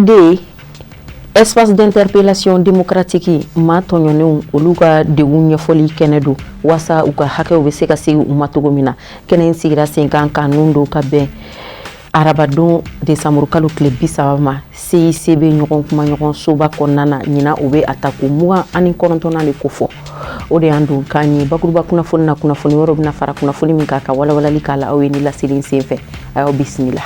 EID, espace d'interpellation démocratique, maa tɔɲɔnenw olu ka degun ɲɛfɔli kɛnɛ don waasa u ka hakɛw bɛ se ka segin u ma cogo min na. Kɛnɛ in sigira sen kan ka nun don ka bɛn arabadon desanburu kalo tile 30 ma CICB ɲɔgɔn kuma ɲɔgɔn soba kɔnɔna na. Ɲinan, o bɛ a ta ko 29nan de kofɔ. O de y'an don k'an ye bakuruba kunnafoni na. Kunnafoni wɛrɛw bɛna fara kunnafoni min kan ka walawalali k'a la aw ye ni laseli sen fɛ. A y'aw bisimila.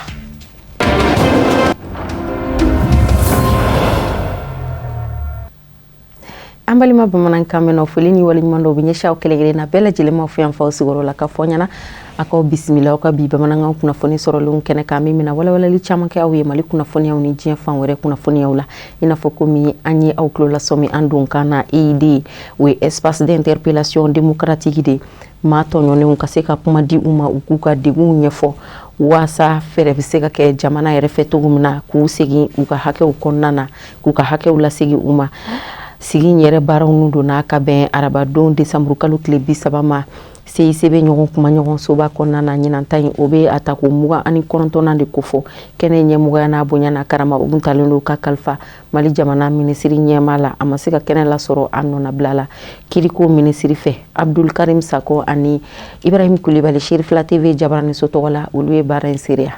An balima bamanankan mɛnnaw, foli ni waleɲuman dɔw bɛ ɲɛsin aw kelen kelenna bɛɛ lajɛlen ma fo yan f'aw sigiyɔrɔ la, ka fɔ ɲɛna a k'aw bisimila aw ka bi bamanankan kunnafoni sɔrɔlenw kɛnɛ kan, min bɛna walawalali caman kɛ aw ye Mali kunnafoniyaw ni diɲɛ fan wɛrɛ kunnafoniyaw la. I n'a fɔ komi an ye aw tulo lasɔmi an don kan na, EID, o ye espace d'interpellation démocratique de, maa tɔɲɔnenw ka se ka kuma di u ma, u k'u ka degunw ɲɛfɔ waasa fɛɛrɛ bɛ se ka kɛ jamana yɛrɛ fɛ cogo min na k'u segin u ka hakɛw kɔnɔna na, k'u ka hakɛw lasegin u ma. Sigi in yɛrɛ baaraw nun donna ka bɛn arabadon desanburu kalo tile 30 ma CICB ɲɔgɔn kuma ɲɔgɔn soba kɔnɔna na. Ɲinan ta in, o bɛ a ta ko 29nan de kofɔ. Kɛnɛ ɲɛmɔgɔya n'a bonya n'a karama, o talen don ka kalifa Mali jamana minisiri ɲɛmaa la. A ma se ka kɛnɛ lasɔrɔ, a nɔnabila la kiriko minisiri fɛ. Abdul Karim Sako ani Ibrahim Kulibali, Serifila TV jabaraniso tɔgɔ la, olu ye baara in seereya.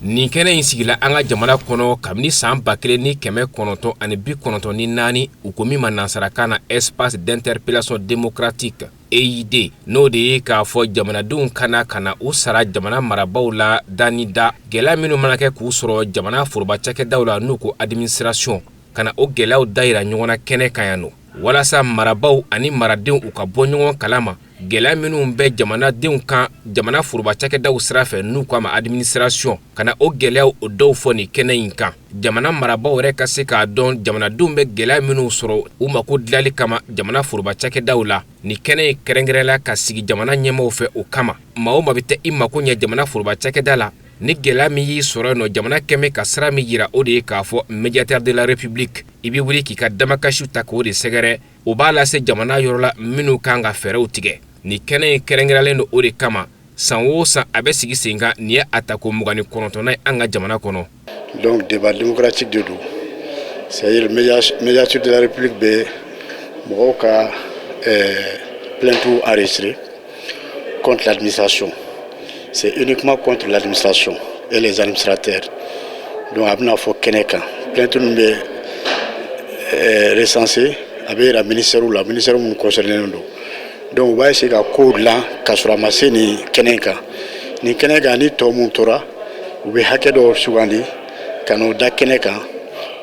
Nin kɛnɛ in sigila an ka jamana kɔnɔ kabini san 1994, u ko min ma nansarakan na espace d'interpellation démocratique, EID. N'o de ye k'a fɔ jamanadenw kana ka na u sara jamana marabaaw la da ni da, gɛlɛya minnu mana kɛ k'u sɔrɔ jamana foroba cakɛdaw la, n'u ko administration, ka na o gɛlɛyaw dayira ɲɔgɔn na kɛnɛ kan yan nɔ, walasa marabaaw ani maradenw u ka bɔ ɲɔgɔn kalama gɛlɛya minnu bɛ jamanadenw kan jamana foroba cakɛdaw sira fɛ, n'u k'a ma administration, ka na o gɛlɛyaw o dɔw fɔ nin kɛnɛ in kan, jamana marabaaw yɛrɛ ka se k'a dɔn jamanadenw bɛ gɛlɛya minnu sɔrɔ u mako dilali kama jamana foroba cakɛdaw la. Nin kɛnɛ in kɛrɛnkɛrɛnla ka sigi jamana ɲɛmaaw fɛ o kama. Maa o maa bɛ taa i mako ɲɛ jamana foroba cakɛda la, ni gɛlɛya min y'i sɔrɔ yen nɔ, jamana kɛmɛ ka sira min yira, o de ye k'a fɔ médiateur de la République, i bɛ wuli k'i ka damakasiw ta k'o de sɛgɛrɛ, o b'a lase jamana yɔrɔ la minnu kan ka fɛɛrɛw tigɛ. Nin kɛnɛ in kɛrɛnkɛrɛnlen don o de kama. San o san a bɛ sigi sen kan. Nin ye a ta ko 29nan ye an ka jamana kɔnɔ. Donc débat démocratique de don, c'est-à-dire médiateur de la République bɛ mɔgɔw ka plainte enregistré contre l'administration. C'est uniquement contre l'administration et les administrateurs. Donc a bɛna fɔ kɛnɛ kan, plainte ninnu bɛ recensé, a bɛ yira ministère la, ministère minnu concerné don. Donc u b'a essayer ka kow dilan k'a sɔrɔ a ma se nin kɛnɛ kan. Nin kɛnɛ kan, ni tɔ mun tora, u bɛ hakɛ dɔw sugandi ka n'o da kɛnɛ kan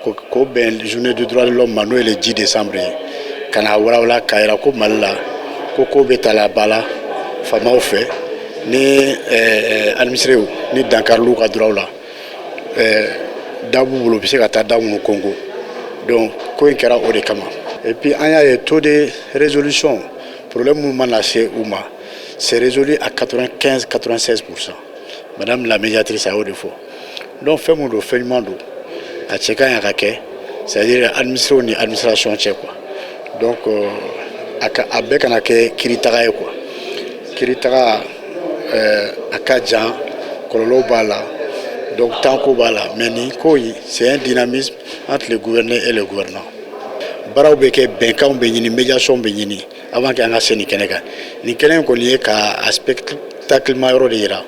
k'o bɛn journée du droit de l'homme ma, n'o ye le 10 décembre ye, ka n'a walawala k'a yira ko Mali la, ko ko bɛ ta la ba la faamaw fɛ ni administrés, ni dankariliw ka droit la, da b'u bolo, u bɛ se ka taa da minnu konko. Donc ko in kɛra o de kama. Et puis an y'a ye, taux de résolution, problème minnu mana se u ma, c'est résolu à 95 96%. Madame la médiatrice a y'o de fɔ. Donc fɛn mun don, fɛn ɲuman don, a cɛ ka ɲi a ka kɛ, c'est à dire administrés ni administration cɛ quoi. Donc a ka a bɛɛ kana kɛ kiiritaga ye quoi. Kiiritaga, a ka jan, kɔlɔlɔw b'a la, donc temps ko b'a la. Mais nin ko in, c'est un dynamisme entre le gouverné et le gouvernant. Baaraw bɛ kɛ, bɛnkanw bɛ ɲini, médiation bɛ ɲini avant que an ka se nin kɛnɛ kan. Nin kɛnɛ in kɔni ye ka a spectacle ma yɔrɔ de yira,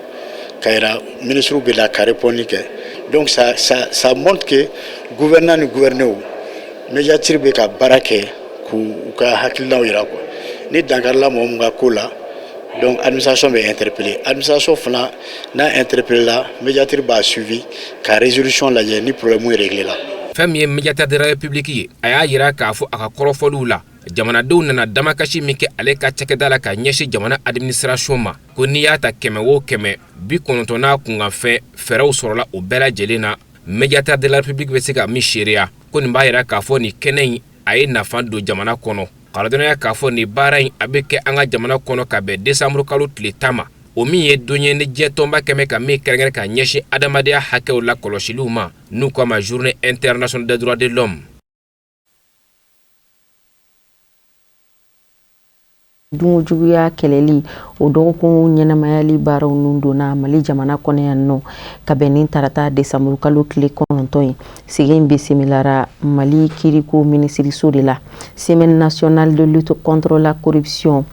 ka yira ministre bɛ la ka répondre kɛ. Donc ça montre que gouvernant ni gouverné, médiateur bɛ ka baara kɛ k'u ka hakilinaw yira quoi. Ni dankarila mɔgɔ min ka ko la, donc administration bɛ interpeller. Administration fana n'a interpellé la, médiateur b'a suivi ka résolution lajɛ ni problème ye réglé la. Fɛn min ye médiateur de la République ye, a y'a yira k'a fɔ a ka kɔrɔfɔliw la, jamanadenw nana damakasi min kɛ ale ka cakɛda la ka ɲɛsin jamana administration ma, ko n'i y'a ta kɛmɛ o kɛmɛ, 90 n'a kunkanfɛn, fɛɛrɛw sɔrɔla o bɛɛ lajɛlen na. Médiateur de la République bɛ se ka min seereya, ko nin b'a yira k'a fɔ nin kɛnɛ in, a ye nafa don jamana kɔnɔ. K'a ladɔnniya k'a fɔ nin baara in, a bɛ kɛ an ka jamana kɔnɔ ka bɛn desanburu kalo tile 10 ma, o min ye don ye ni diɲɛ tɔnba kɛmɛ ka min kɛrɛnkɛrɛn ka ɲɛsin adamadenya hakɛw la kɔlɔsiliw ma, n'u k'a ma journée internationale des droits de l'homme. Dunkojuguya kɛlɛli, o dɔgɔkun ɲɛnamayali baaraw nun donna Mali jamana kɔnɔ yan nɔ ka bɛn ni tarata desanburu kalo tile 9 ye. Sigi in bisimilara Mali kiriko minisiriso de la. Semaine nationale de lutte contre la corruption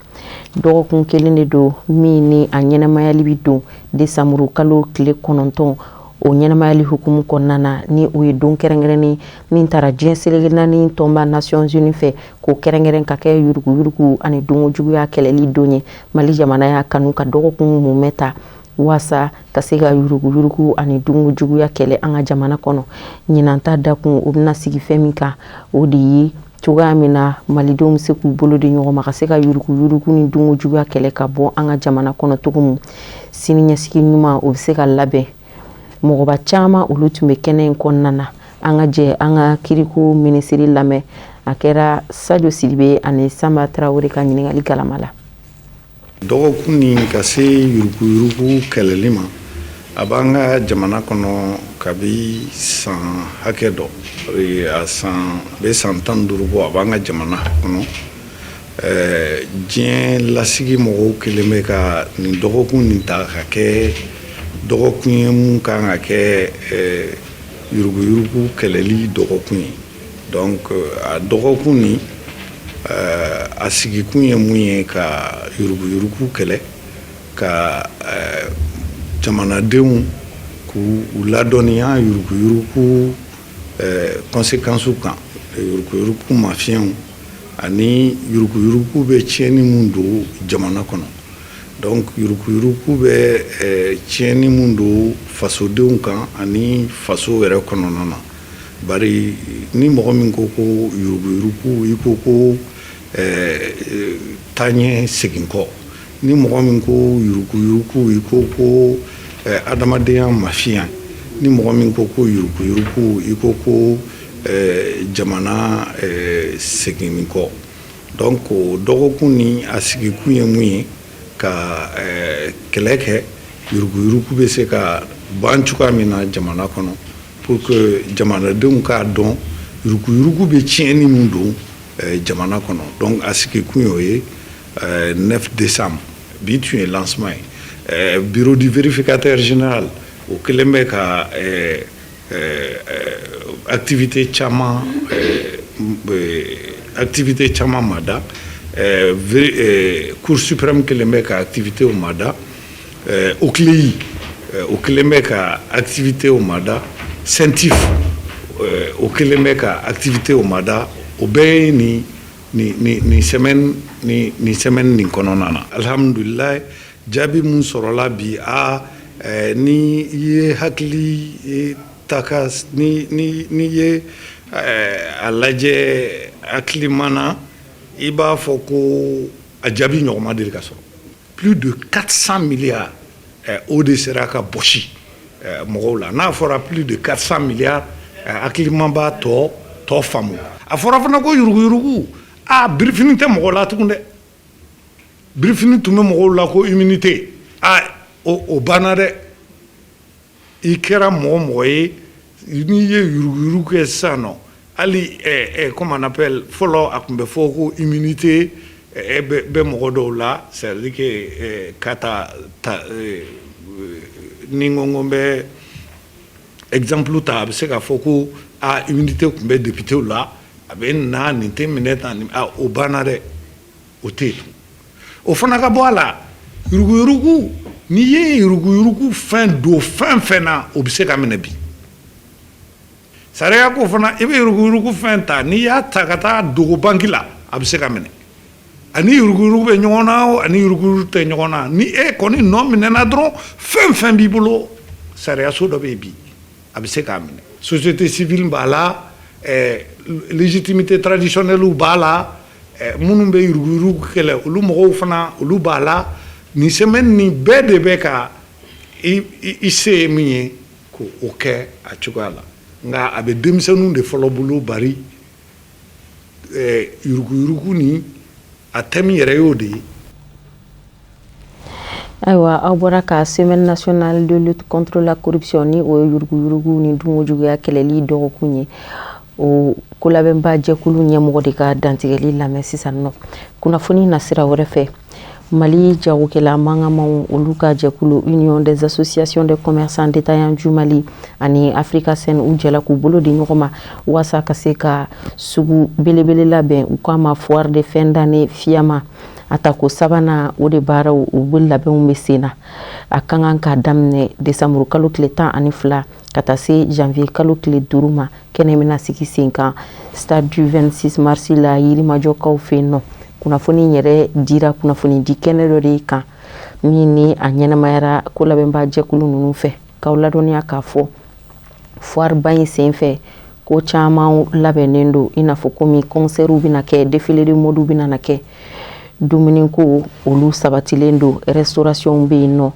dɔgɔkun kelen de don min ni a ɲɛnamayali bɛ don desanburu kalo tile 9. O ɲɛnamayali hukumu kɔnɔna na, ni o ye don kɛrɛnkɛrɛnnen min taara diɲɛ seleke naani tɔnba Nations Unies fɛ k'o kɛrɛnkɛrɛn ka kɛ yuruguyurugu ani dunkojuguya kɛlɛli don ye, Mali jamana y'a kanu ka dɔgɔkun mumɛ ta waasa ka se ka yuruguyurugu ani dunkojuguya kɛlɛ an ka jamana kɔnɔ. Ɲinan ta dakun, o bɛna sigi fɛn min kan, o de ye cogoya min na malidenw bɛ se k'u bolo di ɲɔgɔn ma ka se ka yuruguyurugu ni dunkojuguya kɛlɛ ka bɔ an ka jamana kɔnɔ cogo min, siniɲɛsigi ɲuman o bɛ se ka labɛn. Mɔgɔba caman, olu tun bɛ kɛnɛ in kɔnɔna na. An ka jɛ an ka kiriko minisiri lamɛn. A kɛra Sajo Sidibe ani Sanba Tarawele ka ɲininkali galama la. Dɔgɔkun nin ka se yuruguyurugu kɛlɛli ma, a b'an ka jamana kɔnɔ kabi san hakɛ dɔ. A san bɛ san 15 bɔ, a b'an ka jamana kɔnɔ. Diɲɛ lasigi mɔgɔw kelen bɛ ka nin dɔgɔkun nin ta ka kɛ dɔgɔkun ye mun kan ka kɛ yuruguyurugu kɛlɛli dɔgɔkun ye. Donc a dɔgɔkun nin, a sigikun ye mun ye? Ka yuruguyurugu kɛlɛ, ka jamanadenw k'u ladɔnniya yuruguyurugu conséquences kan, yuruguyurugu mafiɲɛw ani yuruguyurugu bɛ tiɲɛni mun don jamana kɔnɔ. Donc yuruguyurugu bɛ tiɲɛni mun don fasodenw kan ani faso yɛrɛ kɔnɔna na. Bari ni mɔgɔ min ko ko yuruguyurugu, i ko ko taaɲɛ segin kɔ. Ni mɔgɔ min ko yuruguyurugu, i ko ko adamadenya mafiya. Ni mɔgɔ min ko ko yuruguyurugu, i ko ko jamana seginni kɔ. Donc o dɔgɔkun ni a sigikun ye mun ye? Ka kɛlɛ kɛ yuruguyurugu bɛ se ka ban cogoya min na jamana kɔnɔ, pour que jamanadenw k'a dɔn yuruguyurugu bɛ tiɲɛni min don jamana kɔnɔ. Donc a sigikun y'o ye. 9 décembre, bi tun ye lancement ye. Bureau du vérificateur général, o kɛlen bɛ ka activité caman mada. Cour suprême kɛlen bɛ ka activité mada. OCLEI, o kɛlen bɛ ka activité mada. CENTIF, o kɛlen bɛ ka activité mada. O bɛɛ ye nin semaine nin semaine nin kɔnɔna na. Alhamdulilayi, jaabi mun sɔrɔla bi, a ni i ye hakili ta ka ni ye a lajɛ hakilima na, i b'a fɔ ko a jaabi ɲɔgɔn ma deli ka sɔrɔ. Plus de 400 milliards, o de sera ka bɔsi mɔgɔw la. N'a fɔra plus de 400 milliards, hakilima b'a tɔ tɔ faamu. A fɔra fana ko yuruguyurugu, a birifini tɛ mɔgɔ la tugun dɛ. Birifini tun bɛ mɔgɔw la ko immunité, a o banna dɛ. I kɛra mɔgɔ mɔgɔ ye, n'i ye yuruguyurugu kɛ sisan nɔ, hali comment on appelle, fɔlɔ a tun bɛ fɔ ko immunité bɛ mɔgɔ dɔw la, c'est à dire que ka ta ta ni n ko n bɛ exemple ta, a bɛ se ka fɔ ko a immunité tun bɛ député la, a bɛ na nin tɛ minɛ tan. A o banna dɛ, o tɛ yen tun. O fana ka bɔ a la. Yuruguyurugu, n'i ye yuruguyurugu fɛn don fɛn fɛn na, o bɛ se ka minɛ bi. Sariya ko fana, i bɛ yuruguyurugu fɛn ta, n'i y'a ta ka taa dogo banki la, a bɛ se ka minɛ. Ani yuruguyurugu bɛ ɲɔgɔn na o, ani yuruguyurugu tɛ ɲɔgɔn na, ni e kɔni nɔ minɛna dɔrɔn, fɛn fɛn b'i bolo, sariyaso dɔ bɛ yen bi, a bɛ se k'a minɛ. Société civile b'a la, légitimité traditionnelle b'a la, minnu bɛ yuruguyurugu kɛlɛ, olu mɔgɔw fana, olu b'a la. Nin semaine nin bɛɛ de bɛ ka i se ye min ye k'o kɛ a cogoya la. Nka a bɛ denmisɛnninw de fɔlɔ bolo, bari yuruguyurugu nin, a thème yɛrɛ y'o de ye. Ayiwa, aw bɔra ka Semaine nationale de lutte contre la corruption, ni o ye yuruguyurugu ni dunkojuguya kɛlɛli dɔgɔkun ye, o Kolabɛnba jɛkulu ɲɛmɔgɔ de ka dantigɛli lamɛn sisan nɔ. Kunnafoni na sira wɛrɛ fɛ, Mali jagokɛla mankanmaw, olu ka jɛkulu Union des associations de commerçants détaillants du Mali ani Africasen, u jɛla k'u bolo di ɲɔgɔn ma waasa ka se ka sugu belebele labɛn. U k'a ma foire de fin d'année FIAMA. A tako sabanan, o de baaraw, u bɛ labɛnw bɛ sen na. A ka kan ka daminɛ desanburu kalo tile 12 ka taa se janvier kalo tile 5 ma. Kɛnɛ bɛna sigi sen kan stade du 26 mars la, Yirimajɔkaw fɛ yen nɔ. Kunnafoni yɛrɛ dira kunnafoni di kɛnɛ dɔ de kan min ni a ɲɛnamayara ko labɛnba jɛkulu ninnu fɛ. K'aw ladɔnniya k'a fɔ foire ba in sen fɛ, ko caman labɛnnen don, i n'a fɔ komi concertw bɛna kɛ, défilé de mode bɛna na kɛ, dumuniko olu sabatilen don, restauration bɛ yen nɔ,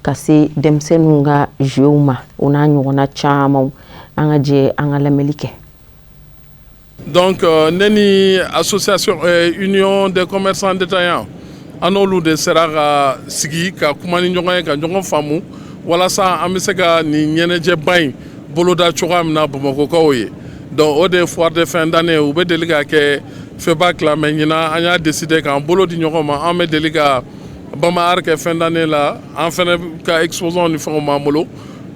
ka se denmisɛnninw ka jeuw ma, o n'a ɲɔgɔnna camanw. An ka jɛ an ka lamɛnli kɛ. Donc ne ni association Union des commerçants détaillants, an n'olu de sera ka sigi ka kuma ni ɲɔgɔn ye, ka ɲɔgɔn faamu walasa an bɛ se ka nin ɲɛnajɛba in boloda cogoya min na Bamakɔkaw ye. Donc o de ye foire de fin d'année. U bɛ deli ka kɛ FEBAC la, mais ɲinan an y'a décidé k'an bolo di ɲɔgɔn ma. An bɛ deli ka Bamaart kɛ fin d'année la, an fɛnɛ ka exposants ni fɛnw b'an bolo.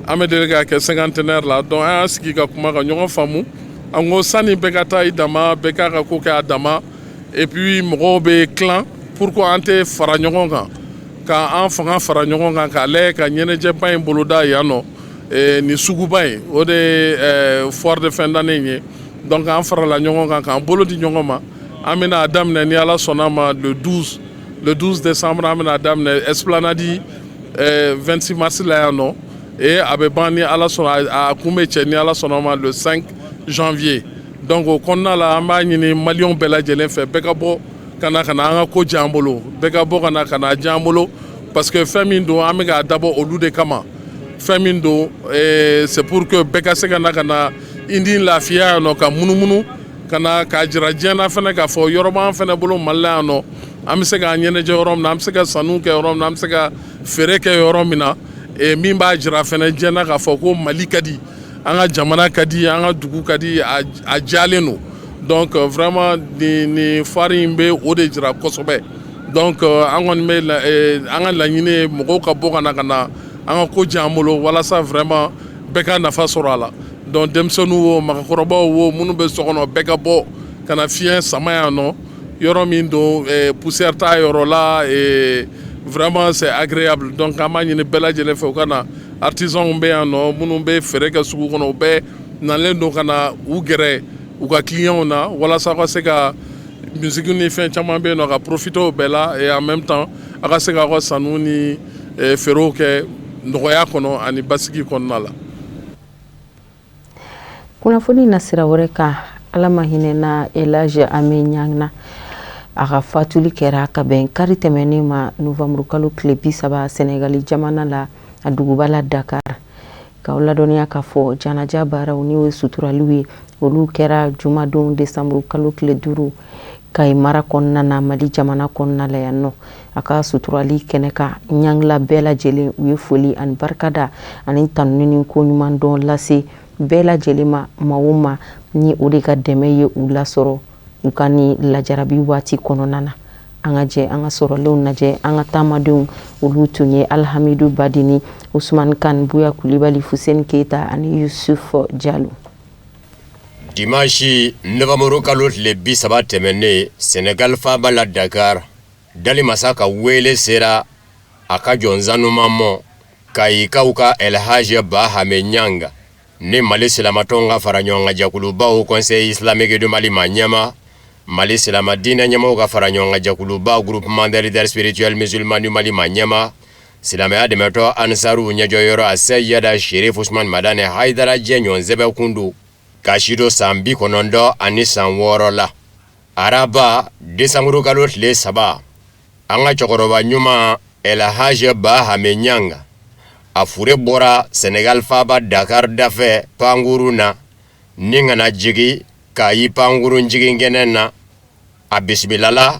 An bɛ deli k'a kɛ cinquantenaire la. Donc an y'a sigi ka kuma ka ɲɔgɔn faamu. An ko sani bɛɛ ka taa i dama, bɛɛ k'a ka ko kɛ a dama, et puis mɔgɔw bɛ tilan, pourquoi an tɛ fara ɲɔgɔn kan, k'an fanga fara ɲɔgɔn kan, k'a lajɛ ka ɲɛnajɛba in boloda yan nɔ, nin suguba in, o de ye foire de fin d'année in ye. Donc an farala ɲɔgɔn kan k'an bolo di ɲɔgɔn ma. An bɛna daminɛ, ni Ala sɔnna ma, le 12, le 12 décembre. An bɛna daminɛ esplanade 26 mars la yan nɔ, et a bɛ ban, ni Ala sɔnna, a kun bɛ cɛ, ni Ala sɔnna ma, le 5 janvier. Donc o kɔnɔna la, an b'a ɲini maliyɛnw bɛɛ lajɛlen fɛ, bɛɛ ka bɔ ka na an ka ko diya an bolo, bɛɛ ka bɔ ka na diya an bolo, parce que fɛn min don, an bɛ k'a dabɔ olu de kama. Fɛn min don, c'est pour que bɛɛ ka se ka na i ni lafiya yan nɔ, ka munumunu ka na k'a jira diɲɛ na fɛnɛ k'a fɔ yɔrɔ b'an fɛnɛ bolo Mali la yan nɔ, an bɛ se k'an ɲɛnajɛ yɔrɔ min na, an bɛ se ka sanniw kɛ yɔrɔ min na, an bɛ se ka feere kɛ yɔrɔ min na, min b'a jira fɛnɛ diɲɛ na k'a fɔ ko Mali ka di, an ka jamana ka di, an ka dugu ka di, a diyalen don. Donc vraiment, nin foire in bɛ o de jira kosɛbɛ. Donc an kɔni bɛ an ka laɲini ye mɔgɔw ka bɔ ka na an ka ko diya an bolo, walasa vraiment bɛɛ ka nafa sɔrɔ a la. Donc denmisɛnninw o, mɔgɔkɔrɔbaw o, minnu bɛ so kɔnɔ, bɛɛ ka bɔ ka na fiɲɛ sama yan nɔ. Yɔrɔ min don, poussière t'a yɔrɔ la, vraiment c'est agréable. Donc an b'a ɲini bɛɛ lajɛlen fɛ u ka na. Artisans bɛ yan nɔ, minnu bɛ feere kɛ sugu kɔnɔ, u bɛɛ nalen don ka na u gɛrɛ u ka clients na, walasa ka se ka musique ni fɛn caman bɛ yen nɔ, ka profiter o bɛɛ la, et en même temps a ka se k'aw ka sanniw ni feerew kɛ nɔgɔya kɔnɔ ani basigi kɔnɔna la. Kunnafoni na sira wɛrɛ kan, Ala ma hinɛ na Elhadj Ahmed Niang na. A ka fatuli kɛra ka bɛn kari tɛmɛnen ma, novanburu kalo tile 30, Sɛnɛgali jamana la, a duguba la Dakar. K'aw ladɔnniya k'a fɔ janaja baaraw, n'o ye suturaliw ye, olu kɛra jumadon desanburu kalo tile 5, Kayi mara kɔnɔna na, Mali jamana kɔnɔna la yan nɔ. A ka suturali kɛnɛ kan, ɲangila bɛɛ lajɛlen, u ye foli ani barikada ani tanuni ni ko ɲuman dɔn lase bɛɛ lajɛlen ma, maa o maa ni o de ka dɛmɛ ye u lasɔrɔ u ka ni lajarabi waati kɔnɔna na. An ka jɛ an ka sɔrɔlenw lajɛ. An ka taamadenw, olu tun ye Alhamidu Badini, Usman Kan, Buya Kulibali, Fuseni Keyita ani Yusuf Jalo. Dimanche novembre kalo tile 30 tɛmɛnen, Senegal faaba la Dakar, Dali Masa ka wele sera a ka jɔn sanuman mɔ Kayikaw ka Elhadj Ba Hame Ɲanga ni Mali silamatɔnw ka fara ɲɔgɔn kan jɛkuluba Haut Conseil islamique du Mali ma ɲɛma, Mali silama diinɛ ɲɛmɔgɔw ka fara ɲɔgɔn kan jɛkuluba Groupement des leaders spirituels musulmans du Mali ma ɲɛma, silamɛya dɛmɛtɔ Ansaru ɲɛjɔyɔrɔ a Seyida Sherif Usman Madani Hayidara jɛ ɲɔgɔn sɛbɛ kun don ka si don san 96 la. Araba desanburu kalo tile 3, an ka cɛkɔrɔba ɲuman Elhadj Ba Hame Ɲanga a fure bɔra Senegal faaba Dakar dafɛ pankurun na ni ka na jigin Kayi pankurun jigin kɛnɛ na. A bisimilala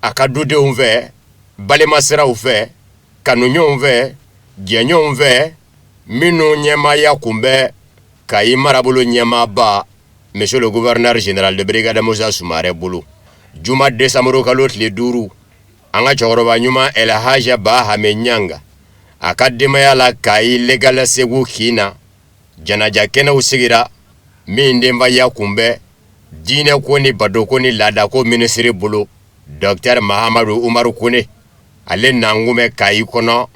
a ka dudenw fɛ, balimasiraw fɛ, kanuɲɔgɔnw fɛ, jɛɲɔgɔnw fɛ, minnu ɲɛmaaya kun bɛ Kayi marabolo ɲɛmaaba. Monsieur le gouverneur général de brigade Musa Sumare bolo. Juma décembre kalo tile 5, an ka cɛkɔrɔba ɲuman Elhaji Bahame Ɲanga a ka denbaya la Kayi Legal Segu kin na, janaja kɛnɛw sigira min denbaya kun bɛ diinɛko ni batoko ni laadako minisiri bolo, Docteur Mahamadu Umaru Kone. Ale nakun bɛ Kayi kɔnɔ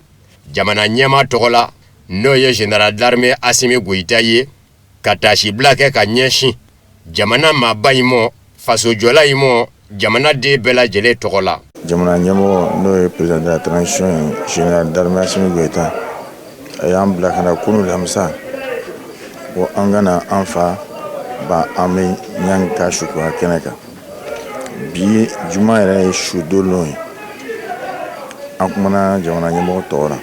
jamana ɲɛmaa tɔgɔ la, n'o ye général d'armée Asimi Goyita ye, ka taasibila kɛ ka ɲɛsin jamana maaba in mɔ, fasojɔla in mɔ, jamana den bɛɛ lajɛlen tɔgɔ la. Jamana ɲɛmɔgɔ, n'o ye président de la transition ye, général d'armée Asimi Goyita, a y'an bila ka na kunu lamisa ko an ka na an fa ba an bɛ Ɲangi ka sukoya kɛnɛ kan. Bi juma yɛrɛ ye sudon lon ye. An kumana jamana ɲɛmɔgɔ tɔgɔ la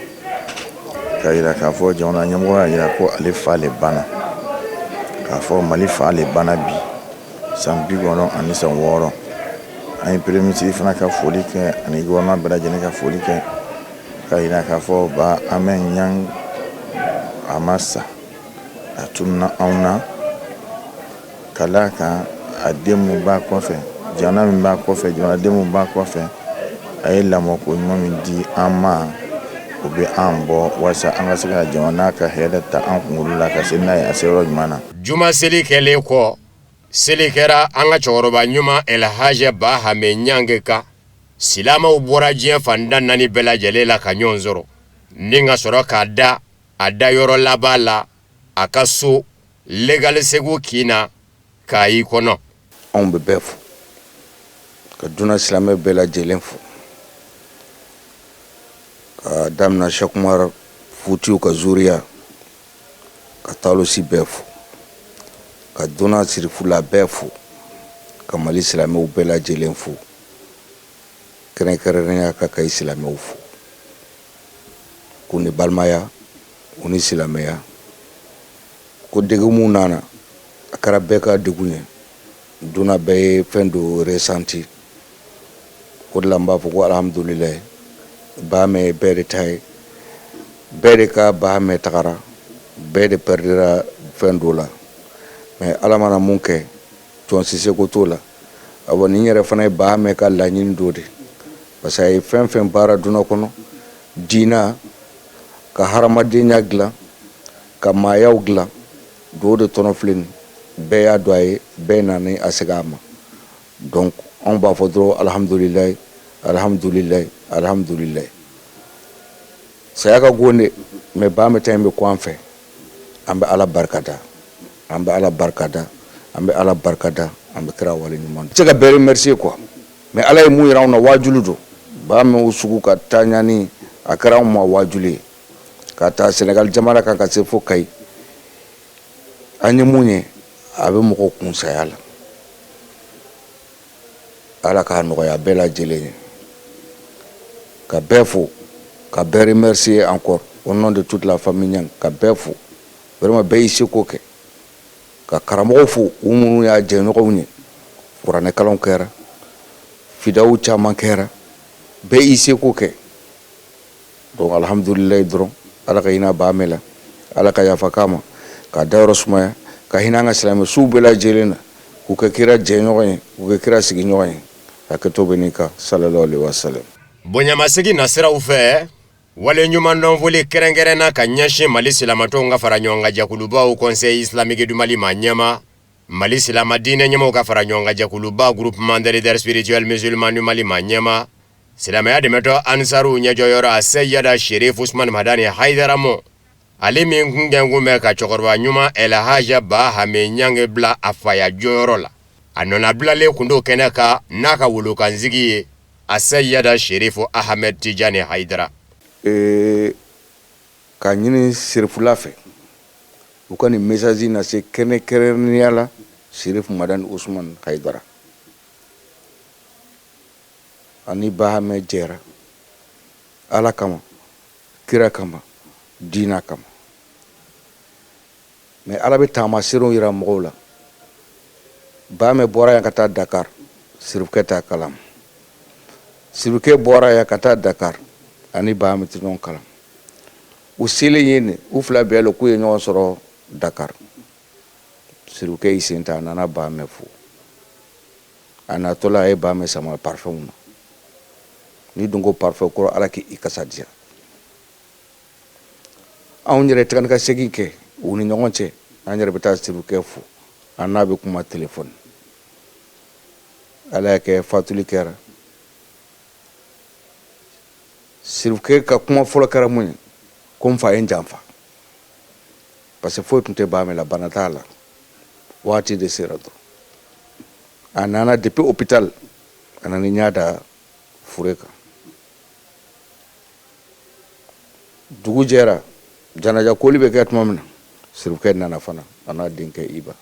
k'a yira k'a fɔ jamana ɲɛmɔgɔ y'a yira ko ale fa le banna, k'a fɔ Mali fa le banna bi san 96. An ye premier ministre fana ka foli kɛ ani gouvernement bɛɛ lajɛlen ka foli kɛ k'a yira k'a fɔ ba Amɛ Ɲang a ma sa, a tununa anw na ka d'a kan a den mun b'a kɔfɛ, jamana min b'a kɔfɛ, jamanaden mun b'a kɔfɛ, a ye lamɔko ɲuman min di an ma, o bɛ an bɔ walasa an ka se ka jamana ka hɛrɛ ta an kunkolo la ka se n'a ye a se yɔrɔ ɲuman na. Juma seli kɛlen kɔ, seli kɛra an ka cɛkɔrɔba ɲuman Elhaji Bahame Ɲange kan. Silamɛw bɔra diɲɛ fan tan naani bɛɛ lajɛlen la ka ɲɔgɔn sɔrɔ ni ka sɔrɔ k'a da a da yɔrɔ laban la a ka so Legal Segu kin na Kayi kɔnɔ. Anw bɛ bɛɛ fo, ka dunan silamɛ bɛɛ lajɛlen fo, ka damina Cheikh Umar Futiyu ka zuriya, ka talosi bɛɛ fo, ka dunan sirifula bɛɛ fo, ka Mali silamɛw bɛɛ lajɛlen fo, kɛrɛnkɛrɛnnenya ka Kayi silamɛw fo, k'u ni balimaya, u ni silamɛya. Ko degun mun nana, a kɛra bɛɛ ka degun ye, dunan bɛɛ ye fɛn dɔ ressenti. O de la n b'a fɔ ko alhamdulilayi, Bahamɛ ye bɛɛ de ta ye, bɛɛ de ka Bahamɛ tagara, bɛɛ de perdira fɛn dɔ la. Mais Ala mana mun kɛ, jɔn si seko t'o la. Awɔ, nin yɛrɛ fana ye Bahamɛ ka laɲini dɔ de, parce que a ye fɛn fɛn baara dunan kɔnɔ, diina ka hadamadenya dilan, ka maayaw dilan, dɔw de tɔnɔ filɛ nin, bɛɛ y'a dɔn a ye, bɛɛ nana a segin a ma. Donc anw b'a fɔ dɔrɔn alhamdulilayi, alhamdulilayi, alhamdulilayi. Saya ka gon de, mais Bahamɛ ta in bɛ ko an fɛ. An bɛ Ala barikada, an bɛ Ala barikada, an bɛ Ala barikada, an bɛ kira wale ɲuman dɔn. Se ka bɛɛ remercier quoi, mais Ala ye mun yira anw na, waajuli don. Bahamɛ o sugu ka taa ɲani, a kɛra anw ma waajuli ye ka taa Senegal jamana kan ka se fo Kayi. An ye mun ye, a bɛ mɔgɔ kun saya la. Ala k'a nɔgɔya bɛɛ lajɛlen ye, ka bɛɛ fo, ka bɛɛ remercier encore au nom de toute la famille Niang, ka bɛɛ fo vraiment, bɛɛ y'i seko kɛ, ka karamɔgɔw fo, u minnu y'a jɛɲɔgɔnw ye, kuranɛkalanw kɛra, fidaw caman kɛra, bɛɛ y'i seko kɛ. Donc alhamdulilayi dɔrɔn, Ala ka hinɛ Bahamɛ la, Ala ka yafa k'a ma, k'a dayɔrɔ sumaya, ka hinɛ an ka silamɛ suw bɛɛ lajɛlen na, k'u kɛ kira jɛɲɔgɔn ye, k'u kɛ kira sigiɲɔgɔn ye. Hakɛto bɛ nin kan, sallallahu alaihi wasallam. Bonyamasegin nasiraw fɛ, wale ɲumandɔn foli kɛrɛnkɛrɛnna ka ɲɛsin Mali silamatɔnw ka fara ɲɔgɔn kan jɛkulubaw Conseil islamique du Mali ma ɲɛma, Mali silama diinɛ ɲɛmɔgɔw ka fara ɲɔgɔn kan jɛkuluba Groupement des leaders spirituels musulmans du Mali ma ɲɛma, silamɛya dɛmɛtɔ Ansaru ɲɛjɔyɔrɔ a Seyida Sherif Usman Madani Hayidara mɔ, ale min kun kɛnkun bɛ ka cɛkɔrɔba ɲuman Elhaji Bahame Ɲange bila a faya jɔyɔrɔ la. A nɔnabilalen kun don kɛnɛ kan n'a ka wolokansigi ye a Seyida Sherif Ahmed Tijani Hayidara. Ee, k'a ɲini Serifula fɛ, u ka nin message lase kɛrɛnkɛrɛnnenya la Serif Madani Usman Hayidara. Ani Bahamɛ jɛra Ala kama, kira kama, diina kama. Mais Ala bɛ taamaseerew yira mɔgɔw la. Bahamɛ bɔra yan ka taa Dakar, Sirifukɛ t'a kalama. Sirifukɛ bɔra yan ka taa Dakar, ani Bahamɛ tɛ ɲɔgɔn kalama. U selen yen, u fila bɛɛ lo k'u ye ɲɔgɔn sɔrɔ Dakar. Sirifukɛ y'i sen ta, a nana Baamɛ fo. A natɔla, a ye Baamɛ sama parfum na. N'i dun ko parfum kɔrɔ, Ala k'i kasa diya. Anw yɛrɛ taga ni ka segin kɛ u ni ɲɔgɔn cɛ. An yɛrɛ bɛ taa Sirifukɛ fo, an n'a bɛ kuma telefɔni. Ala y'a kɛ, fatuli kɛra. Sirifukɛ ka kuma fɔlɔ kɛra mun ye? Ko n fa ye n janfa, parce que foyi tun tɛ Baamɛ la, bana t'a la, waati de sera dɔrɔn. A nana depuis hôpital, a nana ɲɛ da fure kan. Dugu jɛra, janaja koli bɛ kɛ tuma min na, Sirifukɛ nana fana, a n'a denkɛ Iba.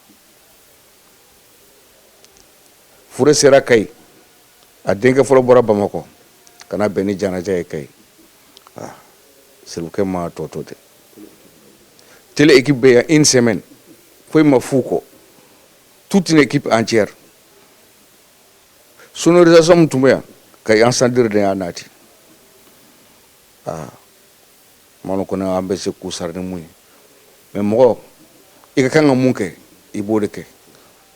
Fure sera Kayi, a denkɛ fɔlɔ bɔra Bamakɔ ka na bɛn ni janaja ye Kayi. Ah, Sirifukɛ ma tɔ to dɛ. Télé équipe bɛ yan une semaine, foyi ma f'u kɔ, toute une équipe entière. Sonorisation min tun bɛ yan, Kayi Ansandiri de y'a nati. Ah, manu kɔni, an bɛ se k'u sara ni mun ye? Mais mɔgɔ i ka kan ka mun kɛ, i b'o de kɛ.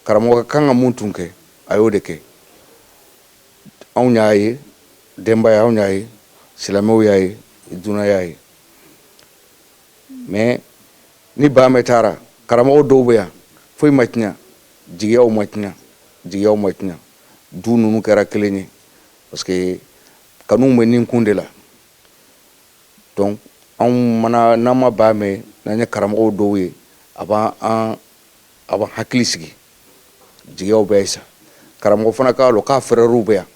Karamɔgɔ ka kan ka mun tun kɛ, a y'o de kɛ. Anw y'a ye, denbaya anw y'a ye, silamɛw y'a ye, dunan y'a ye. Mais ni Baamɛ taara, karamɔgɔ dɔw bɛ yan, foyi ma tiɲɛ, jigiyaw ma tiɲɛ, jigiyaw ma tiɲɛ. Du ninnu kɛra kelen ye, parce que kanu bɛ nin kun de la. Donc anw mana n'an ma Baamɛ, n'an ye karamɔgɔw dɔw ye, a b'an an a b'an hakili sigi, jigiyaw bɛ sa. Karamɔgɔ fana k'a lɔn k'a frèrew bɛ yan.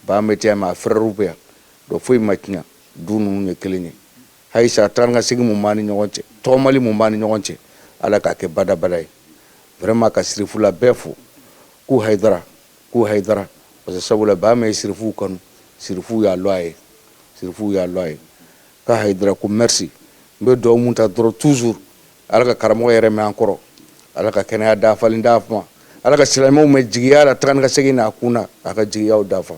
Baamɛ tɛ yan, mais a frèrew bɛ yan. Donc foyi ma tiɲɛ, du ninnu ye kelen ye. Hayisa taa ka segin mun b'an ni ɲɔgɔn cɛ, tɔgɔmali mun b'an ni ɲɔgɔn cɛ, Ala k'a kɛ badabada ye. Vraiment, ka Sirifula bɛɛ fo k'u hayidara, k'u hayidara, parce que sabula Baamɛ ye Sirifuw kanu, Sirifuw y'a lɔ a ye, Sirifuw y'a lɔ a ye. Ka hayidara ko merci. N bɛ dugawu mun ta dɔrɔn toujours, Ala ka karamɔgɔ yɛrɛ mɛn an kɔrɔ, Ala ka kɛnɛya dafalen d'a ma, Ala ka silamɛw mɛn jigiya la, taga ni ka segin n'a kun na, a ka jigiyaw dafa.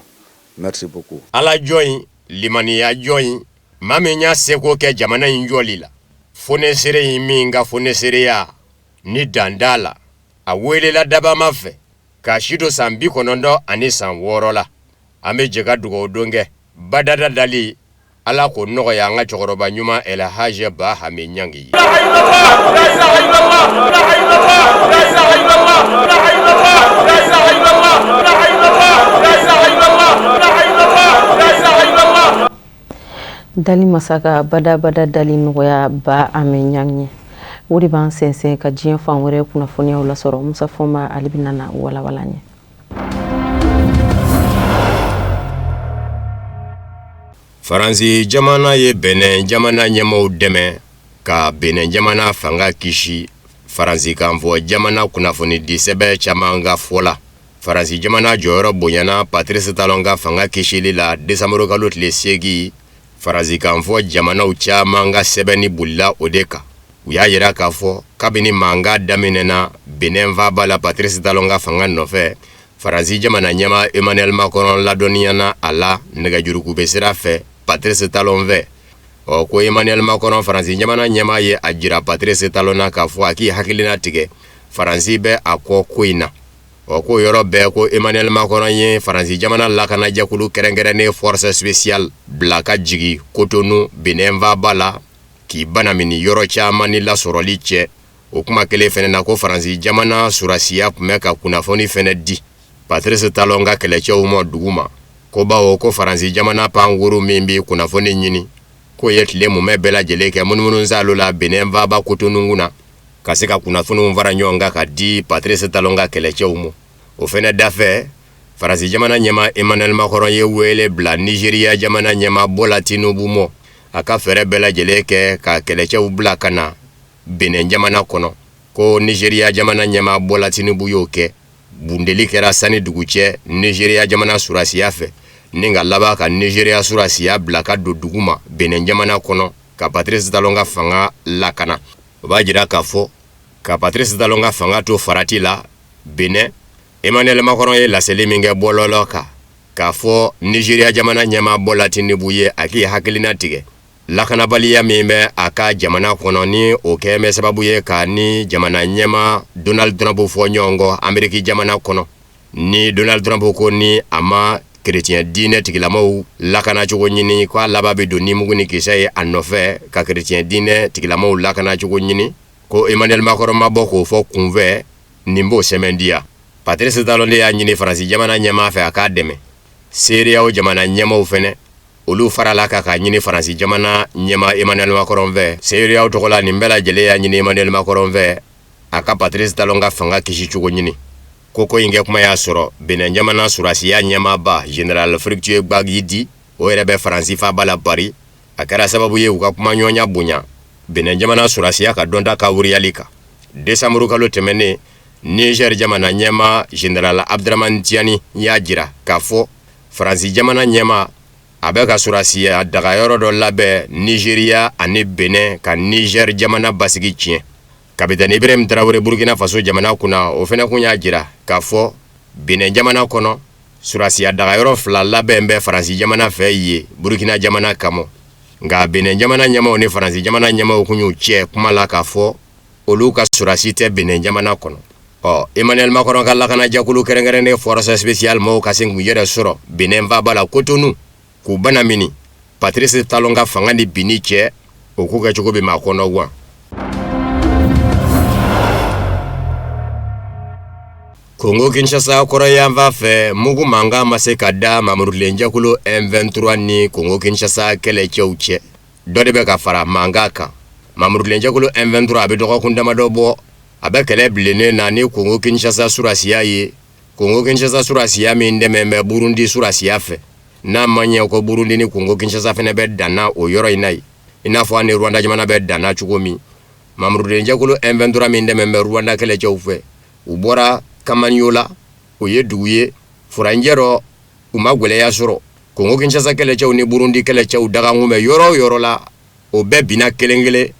Merci beaucoup. Ala jɔn in, limaniya jɔn in, maa min y'a seko kɛ jamana in jɔli la, fonesere in min ka fonesereya ni dan t'a la, a welela dabama fɛ k'a si to san 96 la. An bɛ jɛ ka dugawu don kɛ badada dali, Ala k'o nɔgɔya an ka cɛkɔrɔba ɲuman Ɛlɛhajɛ Bahame Ɲangi ye. Dali masa ka badabada dali nɔgɔya Bahame Ɲangi ye. O de b'an sɛnsɛn ka diɲɛ fan wɛrɛ kunnafoniyaw lasɔrɔ. Musa Fɔnba, ale bɛna na walawala an ye. Faransi jamana ye Benin jamana ɲɛmaaw dɛmɛ ka Benin jamana fanga kisi. Faransikanfɔ jamana kunnafonidi sɛbɛn caman ka fɔ la, Faransi jamana jɔyɔrɔ bonyana Patrice Talon ka fanga kisili la desanburu kalo tile 8. Faransikanfɔ jamanaw caman ka sɛbɛnni bolila o de kan. U y'a jira k'a fɔ kabini mankan daminɛna Benin faaba la Patrice Talon ka fanga nɔfɛ, Faransi jamana ɲɛmaa Emmanuel Macron ladɔnniyana a la nɛgɛjurukube sira fɛ Patrice Talon fɛ. Ɔ ko Emmanuel Macron, Faransi jamana ɲɛmaa, ye a jira Patrice Talon na k'a fɔ a k'i hakilina tigɛ, Faransi bɛ a kɔ ko in na. Ɔ ko yɔrɔ bɛɛ ko Emmanuel Macron ye Faransi jamana lakanajɛkulu kɛrɛnkɛrɛnnen Force Spéciale bila ka jigin Cotonou, Benin faaba la, k'i banamini yɔrɔ caman ni lasɔrɔli cɛ. O kuma kelen fɛnɛ na, ko Faransi jamana surasiya tun bɛ ka kunnafoni fɛnɛ di Patrice Talon ka kɛlɛcɛw ma dugu ma, ko bawo ko Faransi jamana pankuru min bɛ kunnafoni ɲini, k'o ye tile mumɛ bɛɛ lajɛlen kɛ munumunusaalo la Benin faaba Cotonou kunna, ka se ka kunnafoniw fara ɲɔgɔn kan ka di Patrice Talon ka kɛlɛcɛw ma. O fɛnɛ dafɛ, Faransi jamana ɲɛmaa Emmanuel Macron ye wele bila Nigeria jamana ɲɛmaa Bola Tinubu ma, a ka fɛɛrɛ bɛɛ lajɛlen kɛ ka kɛlɛcɛw bila ka na Benin jamana kɔnɔ. Ko Nigeria jamana ɲɛmaa Bola Tinubu y'o kɛ, bundeli kɛra sani dugu cɛ Nigeria jamana surasiya fɛ, ni ka laban ka Nigeria surasiya bila ka don dugu ma Benin jamana kɔnɔ ka Patrice Talon ka fanga lakana. O b'a jira k'a fɔ ka Patrice Talon ka fanga to farati la Benin, Emmanuel Macron ye laseli min kɛ bɔlɔlɔ kan k'a fɔ Nigeria jamana ɲɛmaa Bola Tinubu ye a k'i hakilina tigɛ. Lakanabaliya min bɛ a ka jamana kɔnɔ ni o kɛlen bɛ sababu ye k'a ni jamana ɲɛmaa Donald Trump fɔ ɲɔgɔn kɔ Ameriki jamana kɔnɔ. Ni Donald Trump ko ni a ma kerecɛn diinɛ tigilamaw lakanacogo ɲini, k'a laban bɛ don ni mugu ni kisɛ ye a nɔfɛ ka kerecɛn diinɛ tigilamaw lakanacogo ɲini, ko Emmanuel Macron ma bɔ k'o fɔ kunfɛ, nin b'o sɛmɛntiya. Patrice Talon de y'a ɲini Faransi jamana ɲɛmaa fɛ a k'a dɛmɛ. CEDEAO jamana ɲɛmaaw fɛnɛ, olu farala kan k'a ɲini Faransi jamana ɲɛmaa Emmanuel Macron fɛ. CEDEAO tɔgɔ la, nin bɛɛ lajɛlen y'a ɲini Emmanuel Macron fɛ a ka Patrice Talon ka fanga kisi cogo ɲini. Ko ko in kɛ kuma y'a sɔrɔ Benin jamana sɔrɔdasiya ɲɛmaaba Général Fructueux Gbaguidi, o yɛrɛ bɛ Faransi faaba la Paris. A kɛra sababu ye u ka kumaɲɔgɔnya bonya Benin jamana sɔrɔdasiya ka dɔnta ka wuriyali kan. Desanburu kalo tɛmɛnen, Niger jamana ɲɛmaa Général Abdramane Tiani y'a jira k'a fɔ Faransi jamana ɲɛmaa a bɛ ka sɔrɔdasiya dagayɔrɔ dɔ labɛn Nizeriya ani Benin ka Niger jamana basigi tiɲɛ. Kapitɛni Ibrahim Traoré Burkina Faso jamana kunna, o fana kun y'a jira k'a fɔ Benin jamana kɔnɔ sɔrɔdasiya dagayɔrɔ fila labɛn bɛ Faransi jamana fɛ yen Burkina jamana kama. Nka Benin jamana ɲɛmaaw ni Faransi jamana ɲɛmaaw kun y'u cɛ kuma la k'a fɔ olu ka sɔrɔdasi tɛ Benin jamana kɔnɔ. Ɔ Emmanuel Macron ka lakanajɛkulu kɛrɛnkɛrɛnnen Force spéciale mɔgɔw ka se k'u yɛrɛ sɔrɔ Benin faaba la Cotonou k'u banamini Patrice Talon ka fanga ni binni cɛ, o ko kɛcogo bɛ maa kɔnɔ gan. Kongo Kinshasa kɔrɔnyanfan fɛ, mugu mankan ma se ka da mamurulenjɛkulu M23 ni Kongo Kinshasa kɛlɛcɛw cɛ. Dɔ de bɛ ka fara mankan kan. Mamurulenjɛkulu M23 a bɛ dɔgɔkun damadɔ bɔ, a bɛ kɛlɛ bilennen na ni Kongo Kinshasa surasiya ye. Kongo Kinshasa surasiya min dɛmɛ bɛ Burundi surasiya fɛ. N'a ma ɲɛ ko Burundi ni Kongo Kinshasa fana bɛ danna o yɔrɔ in na yen, i n'a fɔ an ni Rwanda jamana bɛ danna cogo min. Mamurulenjɛkulu M23 min dɛmɛ bɛ Rwanda kɛlɛcɛw fɛ, u bɔra Kamanyola, o ye dugu ye furancɛ rɔ, u ma gwɛlɛya sɔrɔ. Kongo Kinshasa kɛlɛcɛw ni Burundi kɛlɛcɛw dagankun bɛ yɔrɔ o yɔrɔ la, o bɛɛ binna kelen kelen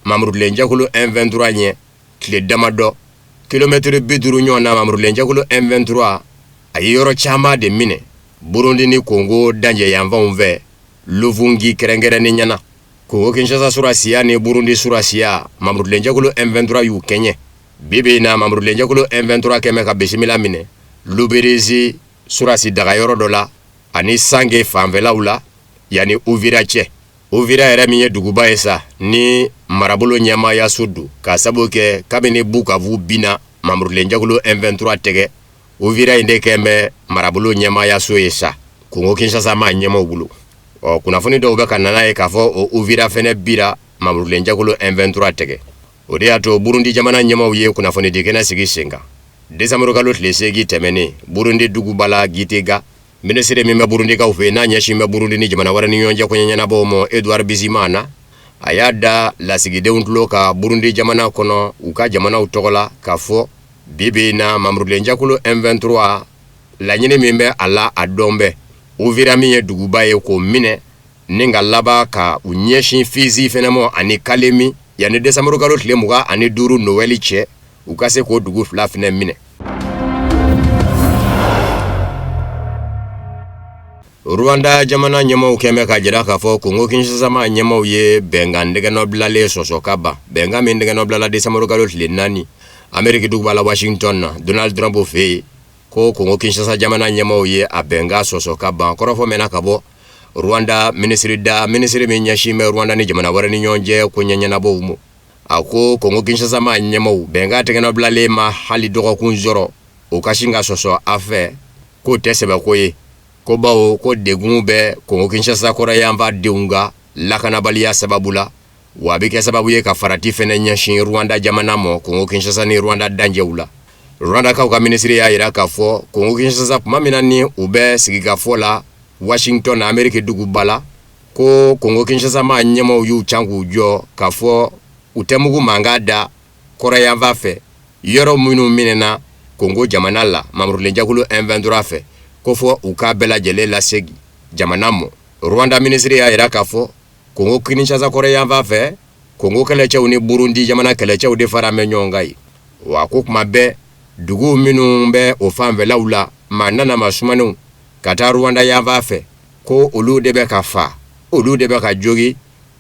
mamurulenjɛkulu M23 ɲɛ tile damadɔ. Kilomɛtiri 50 ɲɔgɔn na, mamurulenjɛkulu M23 a ye yɔrɔ caman de minɛ Burundi ni Kongo dancɛ yanfanw fɛ, Luvungi kɛrɛnkɛrɛnnenya na. Kongo Kinshasa surasiya ni Burundi surasiya, mamurulenjɛkulu M23 y'u kɛɲɛ. Bi bi in na, mamurulenjɛkulu M23 kɛmɛ ka bisimila minɛ Luberizi surasi dagayɔrɔ dɔ la ani Sange fanfɛlaw la yanni Uvira cɛ. Uvira yɛrɛ min ye duguba ye sa ni marabolo ɲɛmaayaso don, k'a sabu kɛ kabini Bukavu binna mamurulenjɛkulu M23 tɛgɛ, Uvira in de kɛn bɛ marabolo ɲɛmaayaso ye sa Kongo Kinshasa maa ɲɛmaaw bolo. Ɔ kunnafoni dɔw bɛ ka na n'a ye k'a fɔ o Uvira fɛnɛ bira mamurulenjɛkulu M23 tɛgɛ. O de y'a to Burundi jamana ɲɛmaaw ye kunnafonidi kɛnɛ sigi sen kan desanburukalo tile 8 tɛmɛnen Burundi duguba la Gitega. Minisiri min bɛ Burundikaw fɛ yen n'a ɲɛsin bɛ Burundi ni jamana wɛrɛ ni ɲɔgɔn cɛ koɲɛ ɲɛnabɔw ma, Edouard Bizimana, a y'a da lasigidenw tulo kan Burundi jamana kɔnɔ u ka jamanaw tɔgɔ la k'a fɔ bi bi in na mamurulenjɛkulu M23 laɲini min bɛ a la, a dɔn bɛ. Uvira min ye duguba ye, k'o minɛ ni ka laban ka u ɲɛsin Fizi fɛnɛ ma ani Kalemi yanni desanburukalo tile 25 Nowɛli cɛ, u ka se k'o dugu fila fɛnɛ minɛ. Rwanda jamana ɲɛmaaw kɛn bɛ k'a jira k'a fɔ Kongo Kinshasa maa ɲɛmaaw ye bɛnkan tɛgɛnɔbilalen sɔsɔ ka ban. Bɛnkan min tɛgɛnɔbilala desanburukalo tile 4 Ameriki duguba la Washington na, Donald Trump fɛ yen, ko Kongo Kinshasa jamana ɲɛmaaw ye a bɛnkan sɔsɔ ka ban. Kɔrɔfɔ mɛnna ka bɔ Rwanda minisiri da, minisiri min ɲɛsin bɛ Rwanda ni jamana wɛrɛ ni ɲɔgɔn cɛ koɲɛ ɲɛnabɔw ma. A ko Kongo Kinshasa maa ɲɛmaaw bɛnkan tɛgɛnɔbilalen ma hali dɔgɔkun sɔrɔ, o ka sin ka sɔsɔ a fɛ, k'o tɛ sɛbɛko ye, ko bawo ko degun bɛ Kongo Kinshasa kɔrɔyanfan denw ka lakanabaliya sababu la, wa a bɛ kɛ sababu ye ka farati fɛnɛ ɲɛsin Rwanda jamana ma Kongo Kinshasa ni Rwanda dancɛw la. Rwandakaw ka minisiri y'a jira k'a fɔ Kongo Kinshasa tuma min na ni u bɛ sigikafɔ la Washington na Ameriki duguba la, ko Kongo Kinshasa maa ɲɛmaaw y'u can k'u jɔ k'a fɔ u tɛ mugu mankan da kɔrɔyanfan fɛ, yɔrɔ minnu minɛna Kongo jamana la mamurulenjɛkulu M23 fɛ, ko fɔ u k'a bɛɛ lajɛlen lasegin jamana ma. Rwanda minisiri y'a jira k'a fɔ Kongo Kinshasa kɔrɔyanfan fɛ, Kongo kɛlɛcɛw ni Burundi jamana kɛlɛcɛw de fara bɛ ɲɔgɔn kan yen, wa ko kuma bɛɛ duguw minnu bɛ o fanfɛlaw la, maa nana ma sumanenw ka taa Rwanda yanfan fɛ, ko olu de bɛ ka fa, olu de bɛ ka jogi.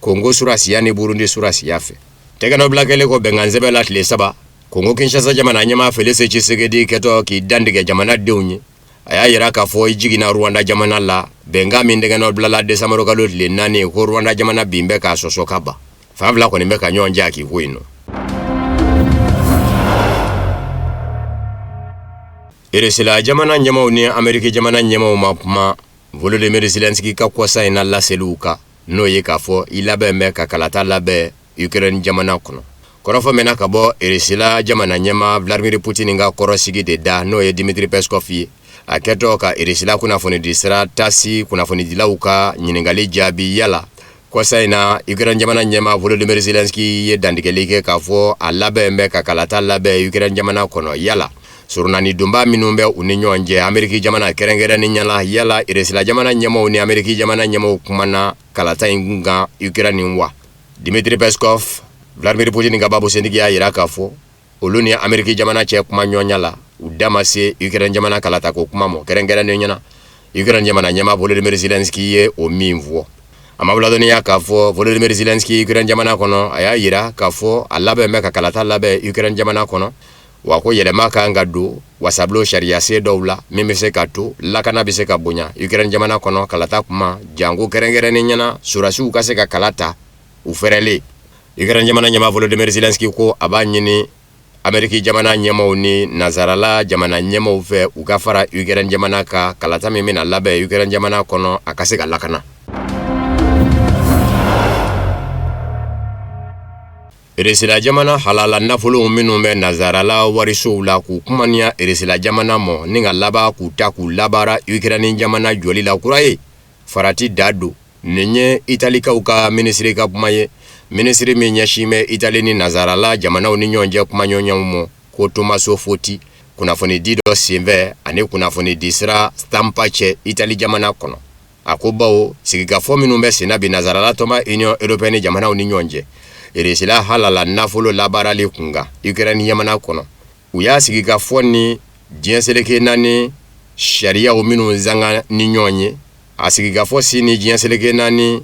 Kongo surasiya ni Burundi surasiya fɛ. Tɛgɛnɔbila kɛlen kɔ bɛnkansɛbɛn la tile 3, Kongo Kinshasa jamana ɲɛmaa Felix Tshisekedi kɛtɔ k'i dantigɛ jamanadenw ye, a y'a yira k'a fɔ i jiginna Rwanda jamana la bɛnkan min tɛgɛnɔbilala desanburu kalo tile 4, ko Rwanda jamana bin bɛ k'a sɔsɔ ka ban. Fan fila kɔni bɛ ka ɲɔgɔn jɛ k'i ko in nɔ. Irisila jamana ɲɛmaaw ni Ameriki jamana ɲɛmaaw ma kuma Volodymyr Zelensky ka kɔsa in na laseliw kan, n'o ye k'a fɔ i labɛn bɛ ka kalata labɛn Ukraine jamana kɔnɔ. Kɔrɔfɔ mɛnna ka bɔ Irisila jamana ɲɛmaa Vladimir Putin ka kɔrɔsigi de da, n'o ye Dmitry Peskov ye, a kɛtɔ ka Irisila kunnafonidisira TASS kunnafonidilaw ka ɲininkali jaabi yala kɔsa in na Ukraine jamana ɲɛmaa Volodymyr Zelensky ye dantigɛli kɛ k'a fɔ a labɛn bɛ ka kalata labɛn Ukraine jamana kɔnɔ, yala surunani donba minnu bɛ u ni ɲɔgɔn cɛ Ameriki jamana kɛrɛnkɛrɛnnenya la, yala Irisila jamana ɲɛmaaw ni Ameriki jamana ɲɛmaaw kumana kalata in kun kan Ukraine wa? Dmitry Peskov, Vladimir Putin ka babusentigi y'a jira k'a fɔ olu ni Ameriki jamana cɛ kuma ɲɔgɔnya la, u da ma se Ukraine jamana kalata ko kuma ma, kɛrɛnkɛrɛnnenya la Ukraine jamana ɲɛmaa Volodymyr Zelensky ye o min fɔ. A ma ladɔnniya k'a fɔ Volodymyr Zelensky Ukraine jamana kɔnɔ, a y'a jira k'a fɔ a labɛn bɛ ka kalata labɛn Ukraine jamana kɔnɔ, wa ko yɛlɛma kan ka don wasabulon sariyasen dɔw la min bɛ se ka to lakana bɛ se ka bonya Ukraine jamana kɔnɔ kalata kuma, janko kɛrɛnkɛrɛnnenya la sɔrɔdasiw ka se ka kala ta u fɛrɛlen. Ukraine jamana ɲɛmaa Volodymyr Zelensky ko a b'a ɲini Ameriki jamana ɲɛmaaw ni nansarala jamana ɲɛmaaw fɛ u ka fara Ukraine jamana kan kalata min bɛna labɛn Ukraine jamana kɔnɔ, a ka se ka lakana. Irisila jamana halala nafolow minnu bɛ nansarala warisow la k'u kumaniya Irisila jamana mɔ ni ka laban k'u ta k'u labaara Ukraine jamana jɔli la kura ye, farati da don. Nin ye Italikaw ka minisiri ka kuma ye, minisiri min ɲɛsin bɛ Itali ni nansarala jamanaw ni ɲɔgɔn cɛ kumaɲɔgɔnyaw mɔ, ko Tomaso Foti, kunnafonidi dɔ senfɛ ani kunnafonidisira Stampa cɛ Itali jamana kɔnɔ. A ko bawo sigikafɔ minnu bɛ senna bi nansarala tɔnba Union européenne jamanaw ni ɲɔgɔn cɛ Irisila halala nafolo labaarali kunkan Ukraine jamana kɔnɔ, u y'a sigikafɔ ni diɲɛ seleke naani sariyaw minnu sanga ni ɲɔgɔn ye, a sigikafɔ si ni diɲɛ seleke naani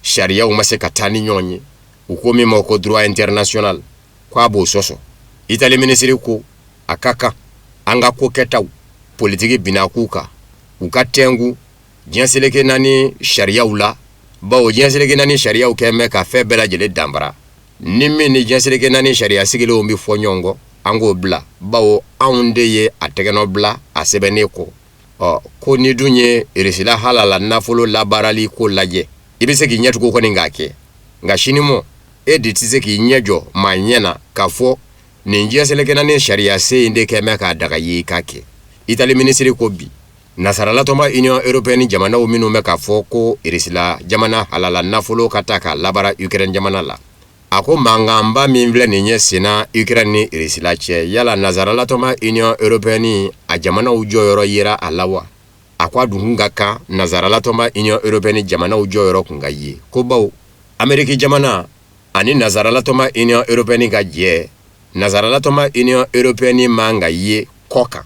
sariyaw ma se ka taa ni ɲɔgɔn ye, u ko min ma ko droit international, ko a b'o sɔsɔ. Itali minisiri ko a ka kan an ka ko kɛtaw politiki binakun kan, u ka tɛnku diɲɛ seleke naani sariyaw la, bawo diɲɛ seleke naani sariyaw kɛlen bɛ ka fɛn bɛɛ lajɛlen danfara. Ni min ni diɲɛ seleke naani sariya sigilenw bɛ fɔ ɲɔgɔn kɔ, an k'o bila, bawo anw de ye a tɛgɛnɔ bila a sɛbɛnnen kɔ. Ɔ ko ni dun ye Irisila halala nafolo labaarali ko lajɛ, i bɛ se k'i ɲɛ tugu kɔni k'a kɛ, nka sini mɔ e de tɛ se k'i ɲɛ jɔ maa ɲɛ na k'a fɔ nin diɲɛ seleke naani sariya sen in de kɛlen bɛ k'a daga ye i k'a kɛ. Itali minisiri ko bi Nasarala tɔnba Union européenne jamanaw minnu bɛ k'a fɔ ko Irisila jamana halala nafolo ka ta k'a labaara Ukraine jamana la, a ko mankanba min filɛ nin ye senna Ukraine ni Irisila cɛ, yala nasarala tɔnba Union européenne a jamanaw jɔyɔrɔ yera a la wa? A ko a dun kun ka kan nasarala tɔnba Union européenne jamanaw jɔyɔrɔ kun ka ye, ko bawo Ameriki jamana ani nasarala tɔnba Union européenne ka jɛ, nasarala tɔnba Union européenne man ka ye kɔ kan,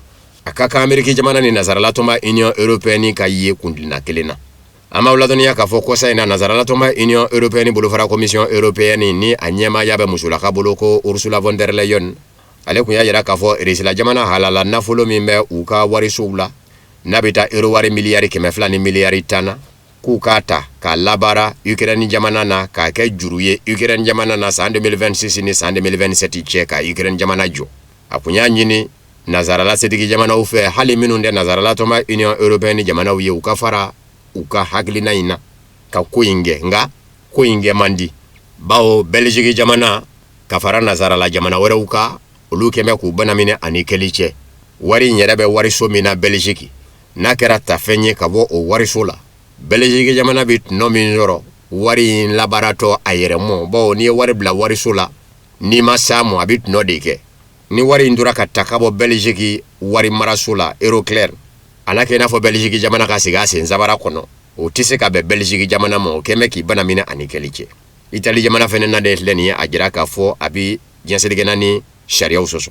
a ka kan Ameriki jamana ni nasarala tɔnba Union européenne ka ye kuntilenna kelen na. An b'aw ladɔnniya k'a fɔ kɔsa in na nasarala tɔnba Union européenne bolofara Commission européenne ni a ɲɛmaaya bɛ musolaka bolo ko Ursula von der Leyen, ale kun y'a jira k'a fɔ Irisila jamana halala nafolo min bɛ u ka warisow la n'a bɛ taa euro wari miliyari 200 ni miliyari 10 na, k'u k'a ta k'a labaara Ukraine jamana na k'a kɛ juru ye Ukraine jamana na san 2026 ni san 2027 cɛ ka Ukraine jamana jɔ. A kun y'a ɲini nasarala setigi jamanaw fɛ, hali minnu tɛ nasarala tɔnba Union européenne jamanaw ye, u ka fara u ka hakilina in na ka ko in kɛ. Nka ko in kɛ man di, bawo Belgique jamana ka fara nasarala jamana wɛrɛw kan, olu kɛn bɛ k'u banaminɛ ani kɛli cɛ. Wari in yɛrɛ bɛ wariso min na Belgique, n'a kɛra tafɛn ye ka bɔ o wariso la, Belgique jamana bɛ tɔnɔ min sɔrɔ wari in labaaratɔ a yɛrɛ mɔ, bawo n'i ye wari bila wariso la n'i ma s'a mɔ, a bɛ tɔnɔ de kɛ. Ni wari in tora ka ta ka bɔ Belgique wari maraso la Euroclear, a na kɛ i n'a fɔ Belgique jamana ka segin a sen sabara kɔnɔ, o tɛ se ka bɛn Belgique jamana ma, o kɛn bɛ k'i bana minɛ ani kɛli cɛ. Itali jamana fɛnɛ na de filɛ nin ye, a jira k'a fɔ a bɛ diɲɛ seleke naani sariyaw sɔsɔ.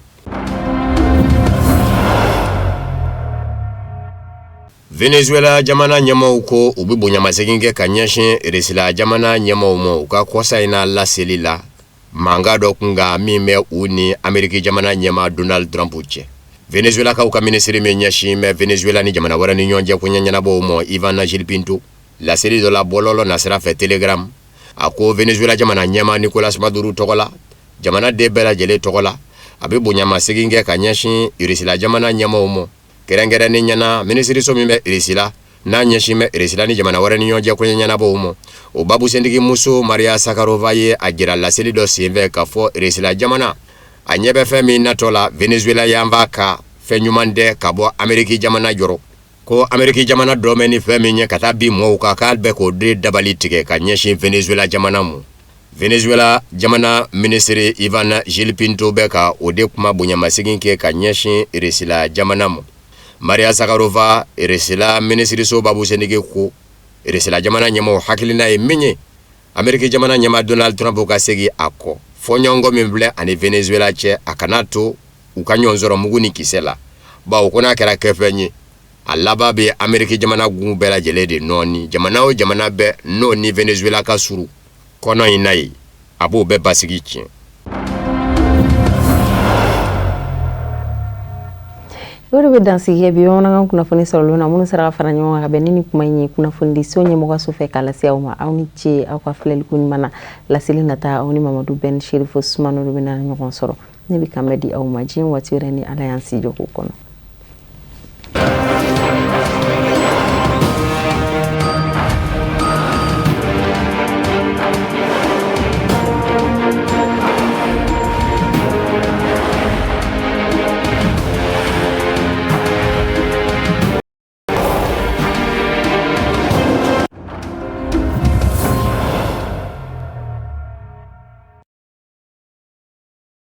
Venezuela jamana ɲɛmaaw ko u bɛ bonyamasegin kɛ ka ɲɛsin Irisila jamana ɲɛmaaw ma u ka kɔsa in na laseli la mankan dɔ kunkan min bɛ u ni Ameriki jamana ɲɛmaa Donald Trump cɛ. Venezuelakaw ka minisiri min ɲɛsin bɛ Venezuela ni jamana wɛrɛ ni ɲɔgɔn cɛ koɲɛ ɲɛnabɔw ma Ivan Gil Pinto laseli dɔ la bɔlɔlɔ nasira fɛ Telegram, a ko Venezuela jamana ɲɛmaa Nicolas Maduro tɔgɔ la, jamanaden bɛɛ lajɛlen tɔgɔ la, a bɛ bonyamasegin kɛ ka ɲɛsin Irisila jamana ɲɛmaaw ma, kɛrɛnkɛrɛnnenya na minisiriso min bɛ Irisila n'a ɲɛsin bɛ Irisila ni jamana wɛrɛ ni ɲɔgɔn cɛ koɲɛ ɲɛnabɔw ma. O babusentigi muso Maria Zakharova ye a jira laseli dɔ senfɛ k'a fɔ Irisila jamana a ɲɛ bɛ fɛn min natɔ la Venezuela yanfan kan, fɛn ɲuman tɛ ka bɔ Ameriki jamana yɔrɔ, ko Ameriki jamana dɔ bɛ ni fɛn min ye ka taa bin mɔgɔw kan, k'a bɛ k'o de dabali tigɛ ka ɲɛsin Venezuela jamana ma. Venezuela jamana minisiri Ivan Gil Pinto bɛ ka o de kuma bonyamasegin kɛ ka ɲɛsin Irisila jamana ma. Maria Zakharova, Irisila minisiriso babusentigi ko Irisila jamana ɲɛmɔgɔw hakilina ye min ye, Ameriki jamana ɲɛmaa Donald Trump ka segin a kɔ fɔɲɔgɔnkɔ min filɛ ani Venezuela cɛ, a kana to u ka ɲɔgɔn sɔrɔ mugu ni kisɛ la, bawo ko n'a kɛra kɛfɛn ye, a laban bɛ Ameriki jamana gun bɛɛ lajɛlen de nɔɔni. Jamana o jamana bɛɛ n'o ni Venezuela ka surun kɔnɔ in na ye, a b'o bɛɛ basigi tiɲɛ. O de bɛ dansigi kɛ bi bamanankan kunnafoni sɔrɔlenw na minnu sera ka fara ɲɔgɔn kan ka bɛn ni nin kuma in ye kunnafonidiso ɲɛmɔgɔso fɛ k'a lase aw ma. Aw ni ce aw ka filɛliko ɲuman na. Laseli nata, aw ni Mamadu Ben Sherifo Sumano de bɛna ɲɔgɔn sɔrɔ. Ne bɛ kan bɛ di aw ma diɲɛ waati wɛrɛ ni Ala y'an si jɔ k'o kɔnɔ.